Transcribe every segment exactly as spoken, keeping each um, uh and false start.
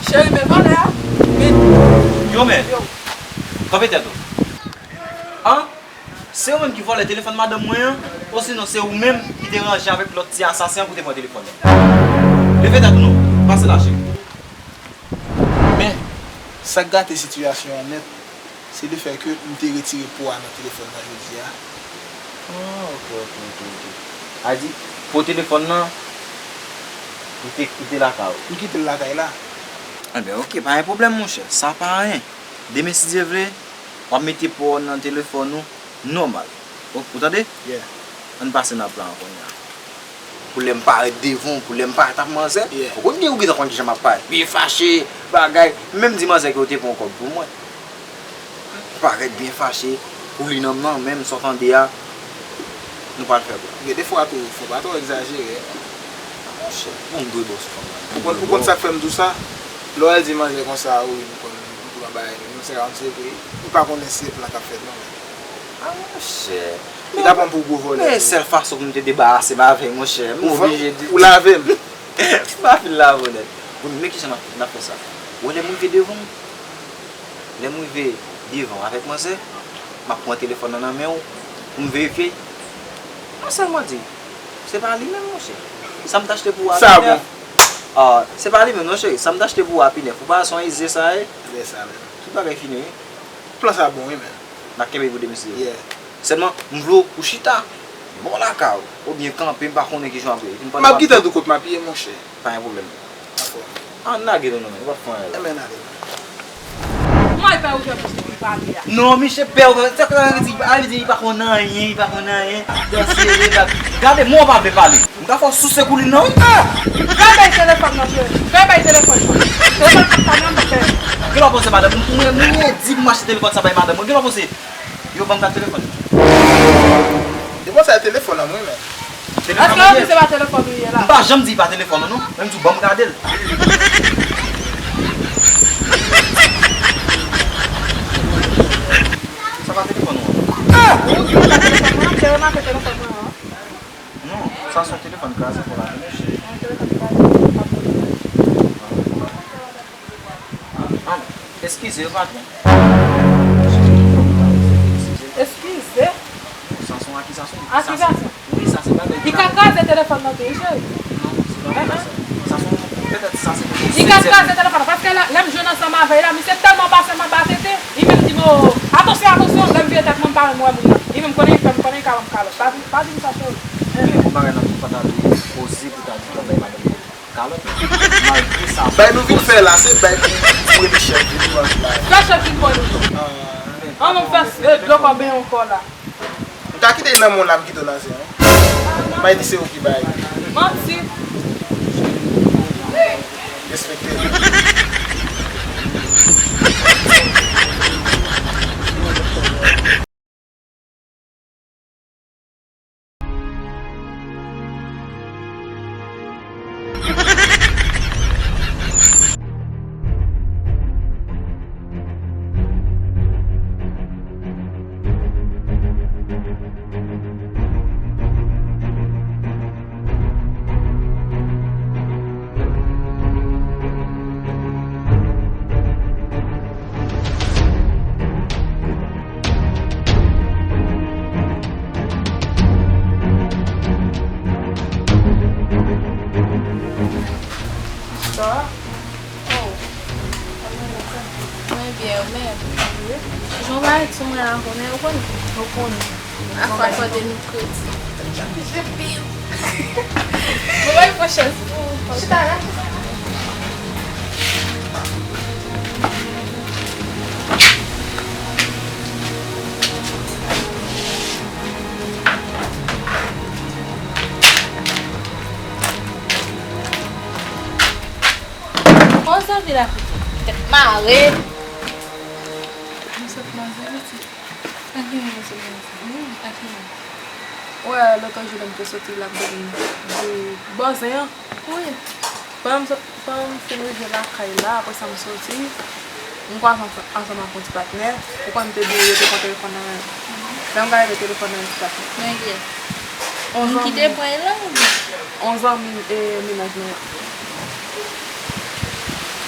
Cheri, men vòlè a. Men. Yo, men. Yo. Kanpe tèt ou. An? Se ou menm ki vòlè telefòn madanm mwen an, osinon se ou menm ki te ranje avèk lòt ti asasen an pou te pran telefòn nan? Leve tèt ou non, pase la, cheri. Men, sa k gate sitiyasyon an nèt, se lefètke m te retire po a nan telefòn nan jodi a. Ah, ok, ok, ok, ok. A di, po telefòn nan, ou te, ou te lakay ou? M kite l lakay la. Enben, ok, pa gen pwoblèm, monchè. Sa pa anyen. Demen, si Dye vle, w ap mete po nan telefòn ou nòmal. Ou, ou tande? Yeah. Ann pase nan plan an kounye a. Pou lè m parèt devan w, pou lè m parèt ap manzè, yeah, ou konn gen ou gentan konn kijan m ap parèt. Byen fache, bagay. M menm di manzè ke w te pran yon kòb pou mwen. Parèt byen fache, ou li nan men w, menm sa w tande a, nou pral fè plan. Gen defwa tou, fò pa twò egzajere. Monchè, bon, m dwe ba w sou fanm nan. Ou konn, ou konn sa k fè m di w sa? Lè w al di manzè konsa, wi, m konn, m pran bagay, men se pa yon sekrè. Ou pa konnen se plan k ap fèt, non, men. Ah, monchè. Li ta pran m pou gwo vòlè. Men sèl fason pou m te debarase m avè w, monchè, m oblije di. Ou lave m. M pa fin lave w nèt. Bon, men kijan n ap, n ap fè sa? Ou wè lè m rive devan w, lè m rive devan w avèk manzè, m ap pran telefòn nan nan men w pou m verifye. Non sèlman di, se pa li menm, monchè. Sa m t achte pou w a Sa pinèf. Bon. Ah, se pa li menm, non, cheri. Sa m t achte pou w a pinèf. Ou pa wè se yon Eze sa ye? Eze sa menm. Tout bagay fini, wi. Plan sa bon, wi, men. N ap kenbe pou demen, si Dye vle. Yeah. Sèlman, m vle w chita bò lakay ou, oubyen kanpe, m pa konnen kijan w ap ye. M ap gentan di w kot m ap ye, monchè. Pa gen pwoblèm. Dakò. Ann lage nou, non, men, nou p ap fè anyen la. Enben, n ale. Kòman e pè ou fè pou pale a? Non, misye pè ou, se sa l di, a, li di, li pa konn anyen, li pa konn anyen. Dansere, pa, gade, mwen w pa vle pale. M ka fè w souse koulin nan, wi. Ah! Fè bay telefòn nan, cheri. Fè bay telefòn nan. Telefòn nan, pa nan, pa fè. Gen lè w panse madanm, mwen, mwen, mwen di pou m achte telefòn sa bay madanm mwen. Gen lè w panse, yo ban m kat telefòn. Depi w sa telefòn nan mwen, men. Telefòn Èske mwen ou di ye. Se pa telefòn ou ye la? M pa janm di pa telefòn ou, non. Men m di w ban m gade l. Sa pa telefòn ou an? Ah! Ou di w pa telefòn mwen, m te remake telefòn mwen an. Non, sa se yon telefòn kraze pou la. Yon telefòn kraze, pa pwoblèm. Ah, eskize, patwon. Eskize? Sa se yon akizasyon. Akizasyon? Wi, sa se bagay. Li ka kraze telefòn nan tou, wi, cheri. Non, se pa vre sa. Sa se yon, petèt sa se yon Li ka kraze telefòn nan, paske lè, lè m jwenn ansanm avè l la, misye tèlman pase m anba tete, li menm di m, "O, atansyon, atansyon," lè m vire tèt mwen, m pa menm wè moun nan. Li menm konnen li fè m, konnen li ka ban m kalòt. Pa di, pa di m sa, cheri. Men yon bagay nan tou pa ta dwe koze pou ta di pou bay madanm kalòt, malgre sa. Bay nou vin fè la, se bay pou, pou rele chèf vin pran la. Fè chèf vin pran nou tou. Ah. An, nou fè, eh, dlo kò benyen ankò la. M ka kite l nan men w la, m kite w nan zen an. M pa di se ou ki bay. Manti. Respekte l. Sa va? Oh. Mwen byen, ou menm? Wi. Jan w parèt sou mwen la, konnen, ou konnen. Ou konnen. Afè kòde nou kredi. Jan pije pil. Mwen bay fò chèz pou ou. Chita la. Kòman w soti la, pitit? Tèt mare. M sot manzè, pitit. Ak ki moun w sot manzè? Wi, ak ki moun? Ou wè, lòt jou lè m te soti la, m te vin di bòzen an. Wi. Pandan m sot, pandan m fin rive lakay la, apre sa m soti, m kwaze ansanm, ansanm ak yon ti patnè. Ou konn m te di w yo te pran telefòn nan men m. Lè m gade telefòn nan, yon ti patnè. Men ki? Yon zanmi. Moun ki te pran l la oubyen? Yon zanmi, e, mennaj mwen an.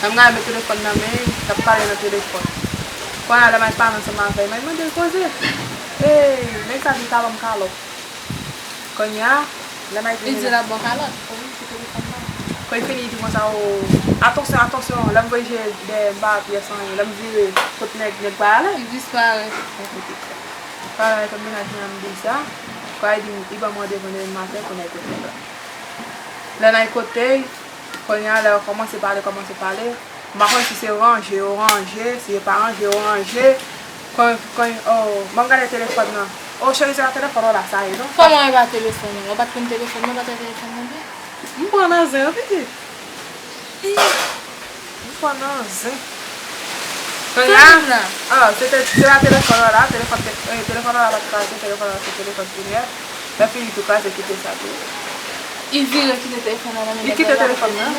Lè m gade met telefòn nan men l, l ap pale nan telefòn. Kounye a, lè m al pale ansanm avè l, m al mande l koze. Ey, nèg sa di l ka ban m kalòt. Kounye a, lè m al vini. Li di l ap ba w kalòt. Wi, sou telefòn nan. Kan li fini, li di konsa, o, atansyon, atansyon, lè m voye je dèyè m pa wè pyès anyen, lè m vire kot nèg, nèg pa ale. Li disparèt. Kounye a, lè m vin ak mennaj mwen an, m di l sa. Kounye a, li di m, li ban m randevou demen maten pou n al kote nèg la. Lè n al kote l, kounye a, lè yo kòmanse pale, kòmanse pale, m pa konn si se ranje yo ranje, si yo pa ranje yo ranje. Kon, kon, oh, ban m gade telefòn nan. Oh, cheri, se pa telefòn w la sa ye, non? Kòman e pa telefòn w la? Ou pa t konn telefòn nan, ou pa t wè telefòn nan byen? M pran nan zen, wi, pitit. M pran nan zen. Kounye a, ah, se te, se pa telefòn w la, telefòn te, eh, telefòn w la pa t kraze, telefòn w la se telefòn tou nèf. Lè fini tou kraze, kite sa tou. Li vire kite telefòn nan nan men nèg la. Li kite telefòn nan.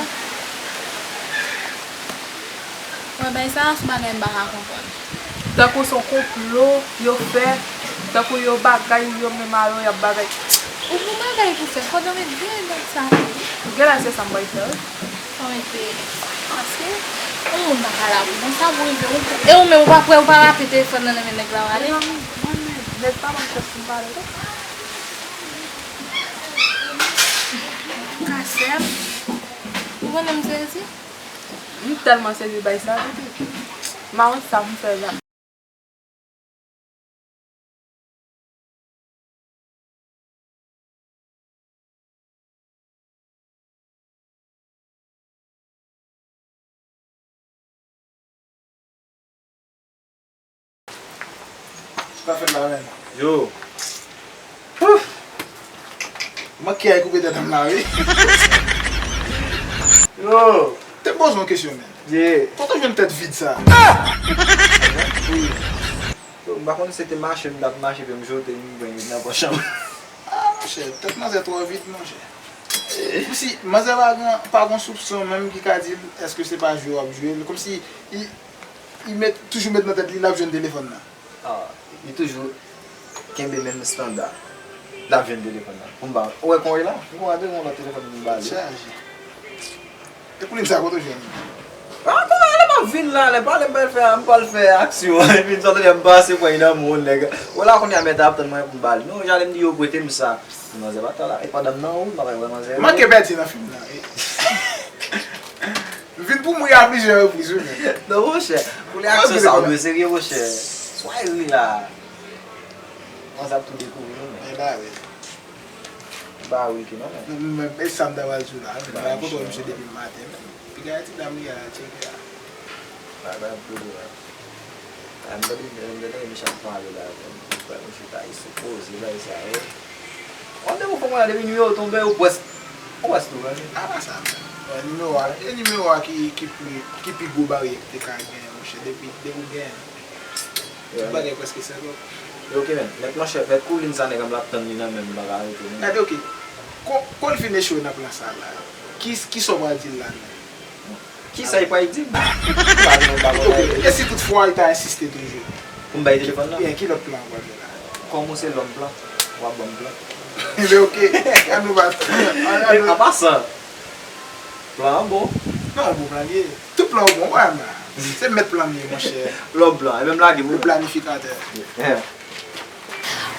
Mwen, bay sa a se bagay m pa ka konprann. Tankou se yon konplo yo fè, tankou yo bagay, yo menm a yo, y ap bagay. Ou gon bagay pou fè, fò w met vye nèg sa tou. Genlè se sa m pral fè, wi. Fò w met vye nèg sa. Paske, yon moun pa ka la pou konsa pou rive, ou, e ou menm, ou pa prè, ou pa rape telefòn nan nan men nèg la, w ale. Mezanmi, mwen menm, nèg pa ban m chans pou m pale, non. Kasèm. Ou konnen m sezi? M tèlman sezi bay sa, pitit. M pa konn sa pou m fè la. Sa fèt la menm. Yo. Ouf! Manke ay koupe tèt an m la, wi. Yo. Te poze yon kesyon, men. Yeah. Kote w jwenn tèt vid sa? Ah! Wi. Yo, m pa konn si se te mache m t ap mache, epi m jote, m pran nan pòch an. Ah, monchè, tèt manzè twò vid, monchè. Kòmsi manzè pa gen, pa gen soupson menm ki ka di l èske se pa jwe w ap jwe l. Kòmsi li, li met, toujou met nan tèt li l ap jwenn telefòn nan. Ah, li toujou kenbe menm estanda. L ap jwenn telefòn nan. Pou m ba, ou wè kon w ye la? M gon a de gon lòt telefòn pou m ba li. Chaje. E koulin sa kote w jwenn li? Ah, kounye a lè m ap vin la, lè pale m pral fè, m pral fè aksyon. Epi m santi m pase pran nan moun nèg. Ou la kounye a mèt ap tann mwen pou m ba li. Non, jan lè m di yo prete m sa. Manzè pa ta la. E pandan m nan ou, m pa wè manzè. Manke pèdi nan fim nan. Vin pou mwen a plizyè repriz, wi, men. Non, monchè. Pou lè aksyon sa, ou dwe serye, monchè. Swa ri la. Manzè ap tou dekouvri nou, men. E ba wi. Ba wi, ki non, men. Non, men, men, e sa m ta pral di w la, men. Ba wi, kote misye depi maten, men. Piga ti dam li a, tcheke a. Ba, ba, pou li, la. A, m tande, m tande Michel pale la, men. Ba, misye ta, li sipoze, ba, sa, wi. Kòm depi w fè mwen la, depi nimewo tonbe, ou pwès, ou pwès tou, men. A pa sa, men. Bon, nimewo a, e nimewo a ki, ki pi, ki pi gwo baryè ki te ka genyen, monchè, depi, depi w genyen. Tout bagay prèske sèt òk. Yo, ok, men. Mèt monchè, mèt koulin sa nèg an m l ap tann li nan men m, m pa ka rete, non. Gade, ok. Kon, kon l fin echwe nan plan sa la, ki, kisa w pral di l la menm? Kisa l pral di m? M pa, m pa konn. Ok, e si tout fwa l ta ensiste toujou? Pou m bay telefòn nan? Byen, ki lòt plan w pral fè la? Kòm ou se lòm plan, w ap ban m plan. Ebyen, ok. An nou pa. An pasan, plan an bon. Non, bon plan li ye. Tout plan yo bon, wè, men. Se mèt plan m ye, monchè. Lòm plan, e menm lage pou. Le planifikatè. Yeah.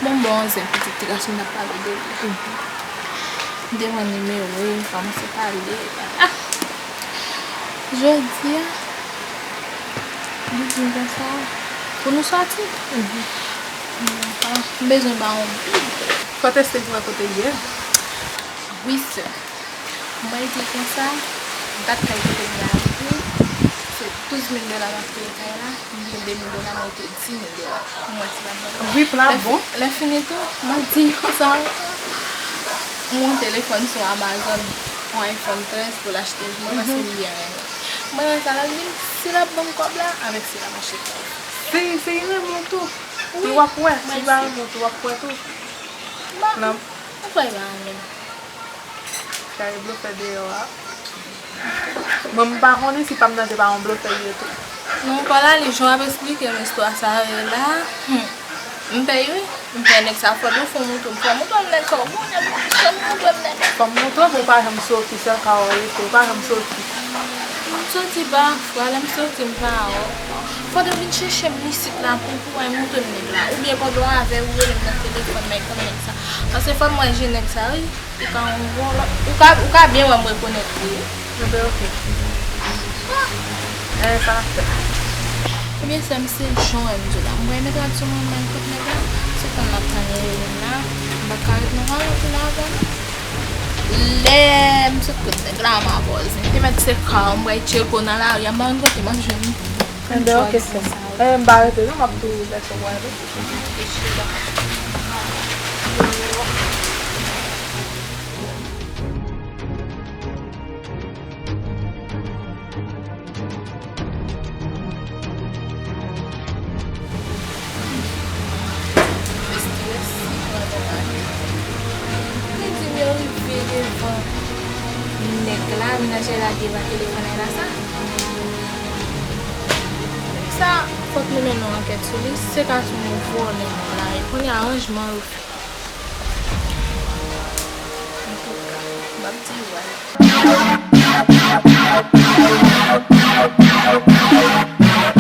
Bon, bon, se pitit ti gason m t ap pale de li. M te pran nimewo l, m kòmanse pale. Ah! Jodi a, li di m konsa, pou nou sòti. M bezwen ba w yon big. Fò teste pou wè kote l ye. Wi, sè. Mwen di konsa, dat kay kote m ye a rive, se douz mil dola m ap peye kay la, m gen de mil dola, m rete di mil dola. Mwen se la. Wi, plan bon. Lè fini tou, m ap di konsa, m wè yon telefòn sou Amazon, yon iPhone trèz pou l achte pou mwen, paske m byen renmen. Mwen renmen sa, l ap di m, si l ap ban m kòb la, avèk si l ap achte kòb. Se, se renmen w tou. Wi, w ap wè, si l pa renmen w tou, w ap wè tou. Bon, m kwè l pa renmen m. Kay blofè deyò a. Mwen, m pa konnen si pa m nan se pa yon blofè li ye tou. Non, pa la, li jan w ap esplike m istwa sa yo la. Hmm. M pè wi. M pè nèg sa fò tou fò mouton. Fò mouton nèg sa w bon nèg. Fò mouton nèg. Fò mouton pou w pa janm soti, sèl ka w rete, w pa janm soti. Soti pafwa, lè m soti m pa wè w. Fò w vin chèche m isit la pou, pou w montre m nèg la. Oubyen pandan w avè l, ou rele m nan telefòn, m ap tann nèg sa. Paske fò m wè je nèg sa, wi. Ou ka yon vòlò. Ou ka, ou ka byen wè m rekonèt li, wi. Ebyen, oke. Ah! E sa n ap fè. Ebyen, sè m, se jan w wè m di w la. M pral mete w sou mwen, mwen kot nèg la. Se konn m ap tann li rele m la. M pa ka ret nan kay la pou l avè m. Lè m sot kot nèg la, m a bòz. Li te mèt se ka, m pral tcheke w nan lari a, m pa konn kote m ap jwenn. Ebyen, oke, sè m. E, m pa rete, non, m ap tou lèse w ale. Li di m yo rive devan nèg la, menajè la devan telefòn la sa. Sa, fòk nou mennen yon ankèt sou li. Se ka sou nou vòlè nèg la. E kounye a, aranjman yo fèt. Antouka, m ap di w,